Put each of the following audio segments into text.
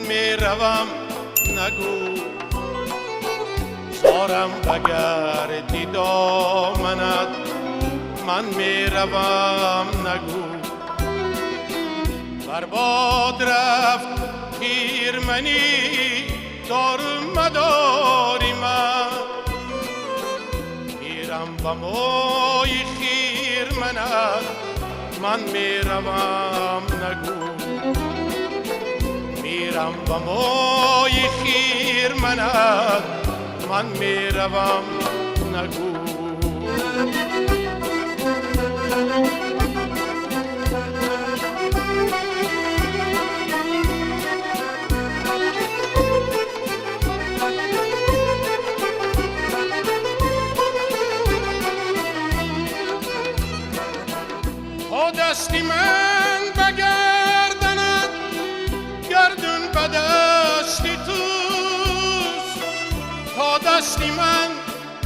Меравам нагӯ, зорам багарди доманат, ман меравам нагӯ. Барбод рафт хирманӣ дору мадори ман, мирам ба мои хирманат, ман меравам нагӯ. Мирам ба мои хирманат, ман меравам нагӯ. Дасти ман ба гарданат, гардун ба дасти туст. То дасти ман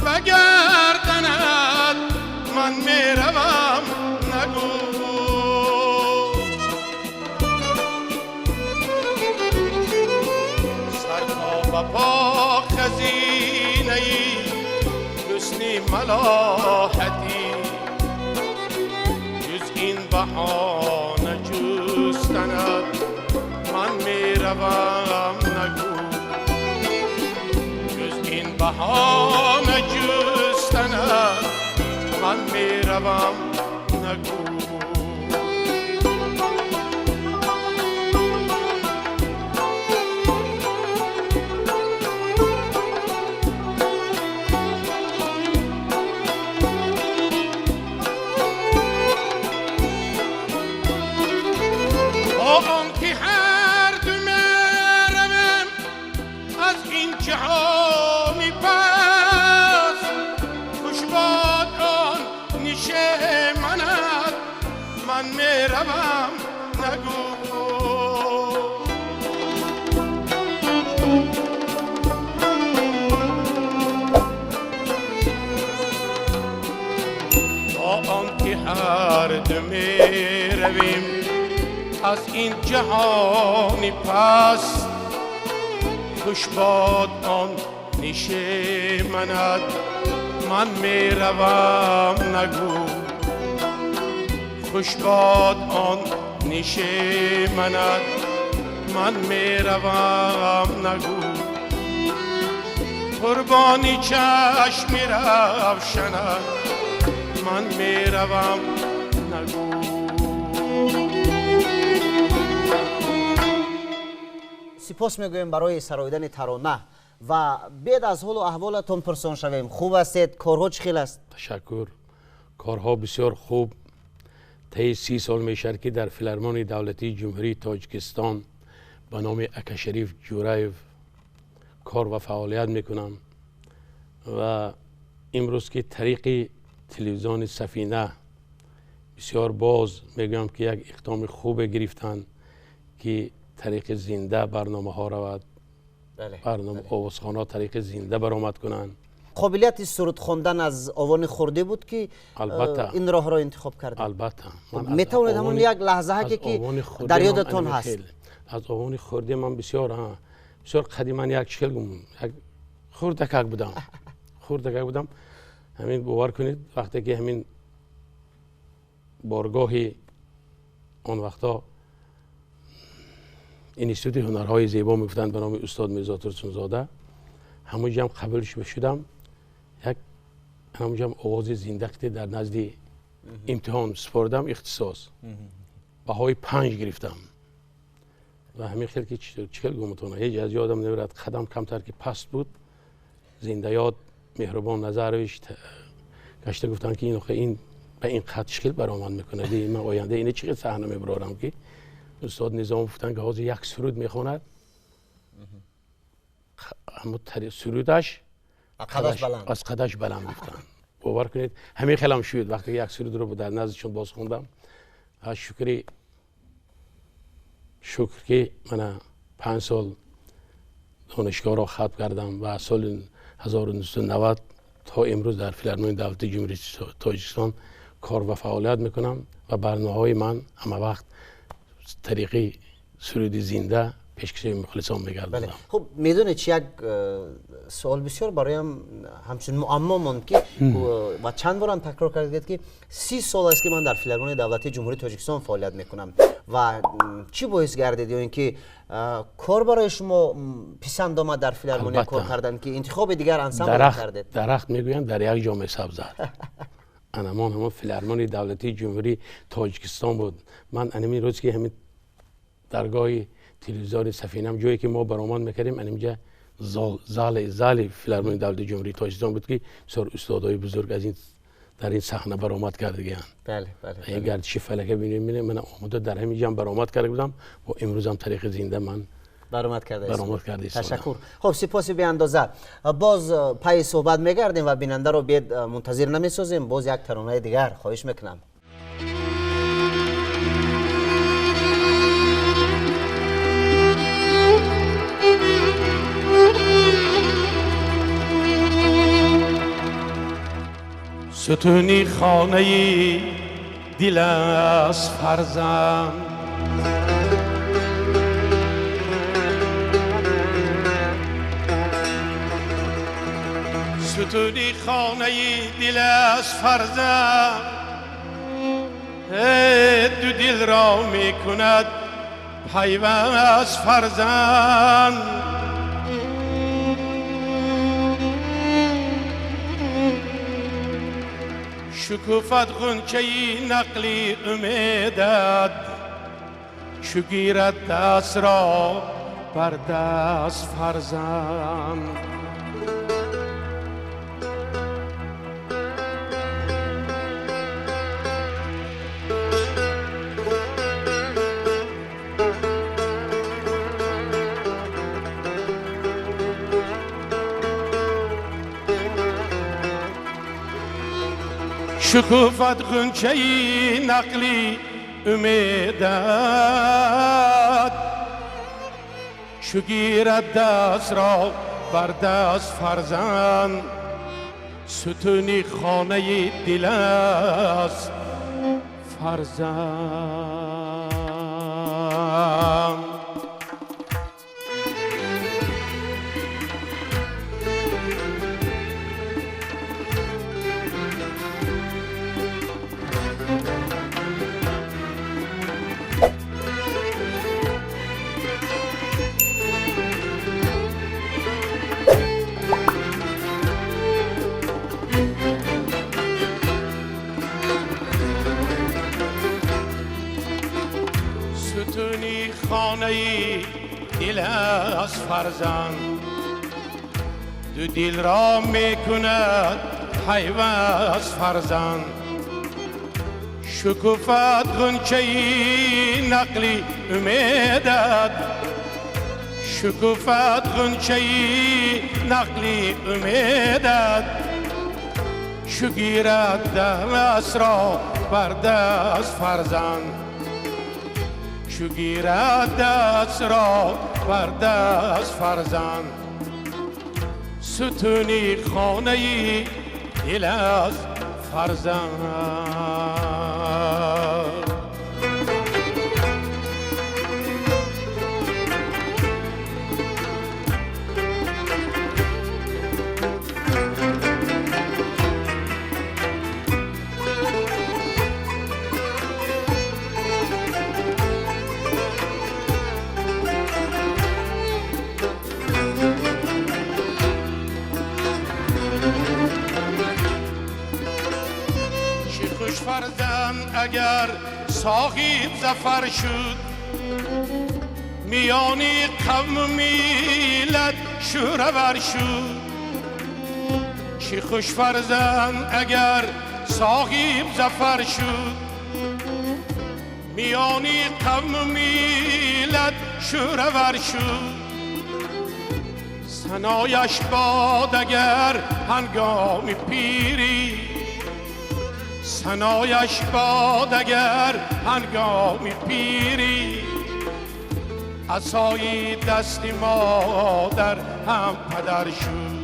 ба гарданат, ман меравам нагӯ. Сар то ба по хазинаи ҳусни малоҳатӣ, баҳона ҷустанат, ман меравам нагӯ. Ҷуз ин баҳона ҷустанат, ман меравам нагӯ. Он ки ҳар ду меравем аз ин ҷаҳони пас, хуш бод он нишеманат, ман меравам нагӯ. То он ки ҳар ду меравем аз ин ҷаҳони пас, хуш бод он нишеманат, ман меравам нагӯ. Хуш бод он нишеманат, ман меравам нагӯ. Қурбони чашми равшанат, ман меравам нагӯ. Сипос мегӯем барои сароидани тарона ва бед аз ҳолу аҳволатон пурсон шавем. Хуб ҳастед? Корҳо чӣ хел аст? Ташаккур, корҳо бисёр хуб. Таи 30 сол мешавад, ки дар Филармонияи давлатии Ҷумҳурии Тоҷикистон ба номи Акашариф Ҷураев кор ва фаъолият мекунам ва имрӯз ки тариқи телевизиони Сафина бисёр боз мегӯям, ки як иқдоми хубе гирифтанд, ки тариқи зинда барномаҳо равад, барнома овозхонҳо тариқи зинда баромад кунанд. Қобилияти суруд хондан аз овони хурдӣ буд, ки ин роҳро интихоб кардед? Албатта. Метавонед ҳамон як лаҳзаҳаке, ки дар ёдатон ҳаст? Аз овони хурдӣ ман бисёр бисёр қадиман як чил як хурдакак будам, хурдакак будам. Ҳамин бовар кунед, вақте ки ҳамин боргоҳи он вақтҳо институти ҳунарҳои зебо мегуфтанд ба номи устод Мирзо Турсунзода, ҳамонҷам қабул шудам. Як ҳамонҷам овози зинда қити дар назди имтиҳон супордам, ихтисос баҳои 5 гирифтам. Ва ҳамин хел ки чил гумтона ҳеҷ аз ёдам намерад, қадам камтар ки паст буд, зиндаёд Меҳрубон Назарович гашта гуфтанд, ки ин ба ин қад чил баромад мекунад, ман оянда ина чӣ саҳна мебарорам. Ки устод Низом гуфтанд, ки ҳозир як суруд мехонад, ҳамон сурудаш аз қадаш баланд гуфтанд. Бовар кунед, ҳамин хелам шуд. Вақте як сурудро дар наздишон боз хондам, шукри шукр, ки мана 5 сол донишгоҳро хатм кардам ва соли 1990 то имрӯз дар Филармонияи давлатии Ҷумҳурии Тоҷикистон кор ва фаъолият мекунам ва барномаҳои ман ҳама вақт тариқи суруди зинда пешкаши мухлисон мегардонам. Хуб, медонед чи як суол бисёр бароям ҳамчун муаммо монд ки ва чанд борам такрор кардед ки 30 сол аст ки ман дар филармонияи давлатии Ҷумҳурии Тоҷикистон фаъолият мекунам ва чӣ боис гардид ё ин ки кор барои шумо писанд омад дар филармония кор кардан ки интихоби дигар ансамбл кардед? Дарахт мегӯянд дар як ҷо месабзад. Анамон ҳамон филармонияи давлатии Ҷумҳурии Тоҷикистон буд. Ман анамин рӯз ки ҳамин даргоҳи телевизори сафинам ҷое ки мо баромад мекардем, анинҷа зали филармонияи давлатии Ҷумҳурии Тоҷикистон буд ки бисёр устодои бузург аз ин дар ин саҳна баромад кардагианд. Ин гардиши фалака бинем, ман омода дар ҳамин ҷам баромад карда будам ва имрӯзам тариқи зинда ман баромад карда. Ташаккур. Хуб, сипоси беандоза. Боз пайи суҳбат мегардем ва бинандаро бед мунтазир намесозем. Боз як таронаи дигар хоҳиш мекунам. ستونی خانه دل از فرزند، ستونی خانه دل از فرزند، دو دل را می کند پیوست فرزند. شکوفت غنچه نقلی امیدد، چو گیرد دست را بر دست فرزند. شکوفت غنچه نقلی امیدد، چو گیرد دست را بر دست فرزند. ستونی خانه دل است فرزند. خانه دل از فرزند، دو دل را میکند پیوست فرزند. شکوفت غنچه نقلی امیدد، شکوفت غنچه نقلی امیدد، چو گیرد دست را بر دست فرزند. چو گیرد دست را بر دست فرزند. ستونی خانه دل از فرزند. فرزند اگر صاحب ظفر شد، میانی قوم ملت شورور شد. چی خوش فرزند اگر صاحب ظفر شد، میانی قوم ملت شورور شد. ثنایش باد اگر هنگام پیری، ثنایش باد اگر هنگام پیری. عصای دست مادر هم پدر شد،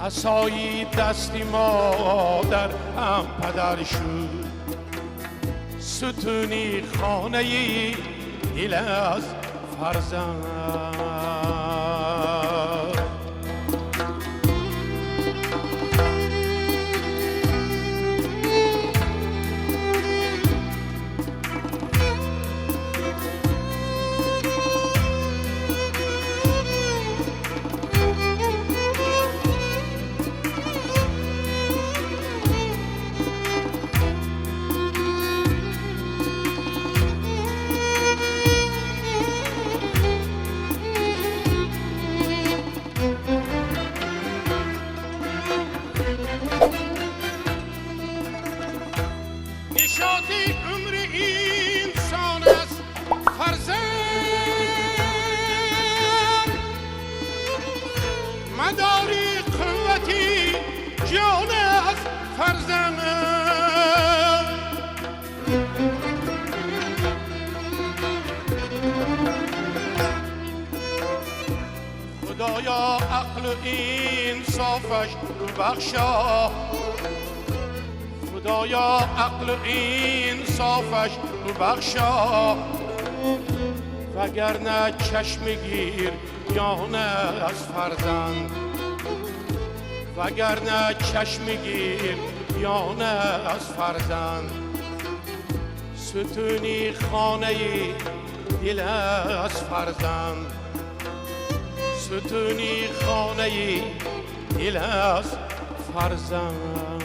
عصای دست مادر هم پدر شد. ستونی خانه دل از فرزند. خدایا عقل و انصافش بخشا، خدایا عقل و انصافش بخشا، وگرنه چشم گیر یانه از فرزند، وگرنه چشم گیر یانه از فرزند، ستونی خانه دل از فرزند، ستونی خانه دل از فرزند.